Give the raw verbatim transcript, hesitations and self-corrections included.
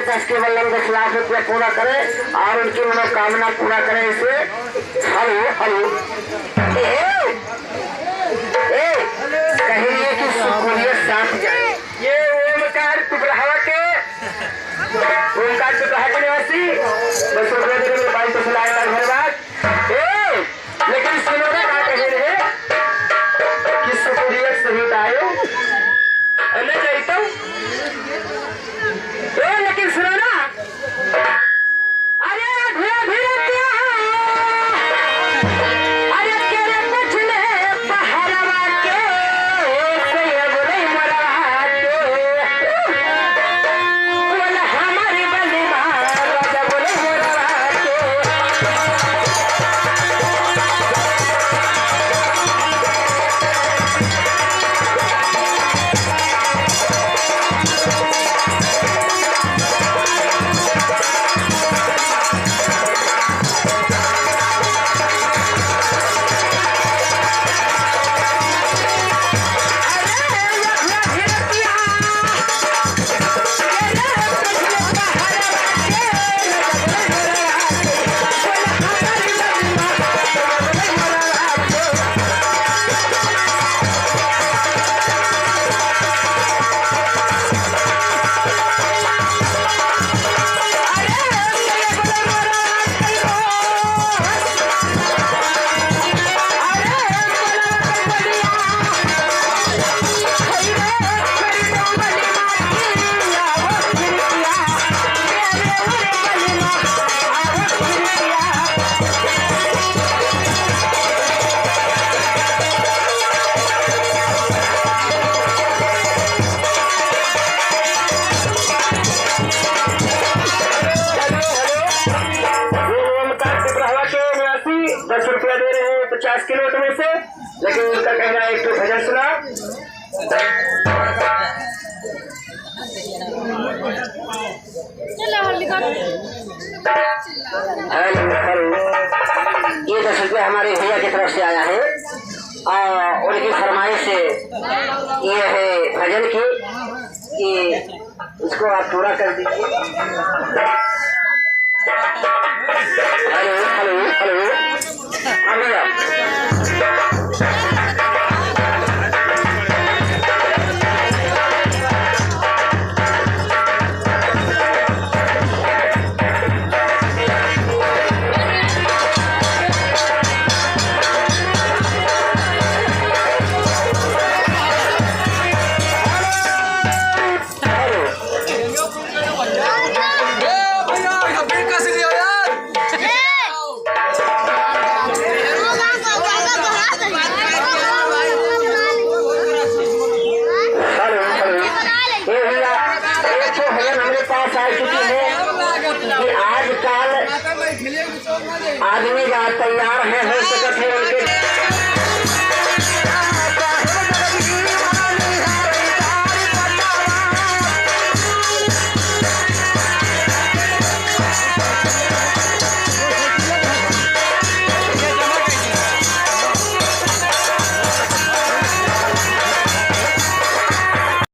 दस के बल्लम दस लाख रुपया पूरा करे और उनकी मनोकामना पूरा करे। इसे हेलो, हेलो। ए, ए, ए, कह रही है कि सुकुरिया साथ जाए। ये ओमकार टुकड़ावा के, ओमकार टुकड़ावा के निवासी, बस ओकरे दिल में बाई तो सुनाए ला घर बात। ए, लेकिन सुनो ना, का कहे रहे कि सुकुरिया सहित आयो। अने जाइतो। ए, लेकिन सुनो ना। अरे, अरे, अरे, क्या? अरे, तेरे पिछले पहरवा के, से बोले मरवा के। बोल हमारी बलिमा, राजा बोले मरवा के। हेलो, हेलो। ये ओमकार सिपरहवा के निवासी दस रुपया दे रहे हैं पचास किलो में से, लेकिन उनका कहना है एक तो भजन सुना। हेलो, हेलो। ये दस रुपया हमारे भैया की तरफ से आया है। आ, उनकी फरमाइश है, ये है भजन की, कि इसको आप पूरा कर दीजिए। हेलो, हेलो, हेलो। हाँ भैया। हेलो, हेलो। ए भैया, एक ठो भजन हमरे पास आ चुकी है कि आजकल आदमी का तैयार है, है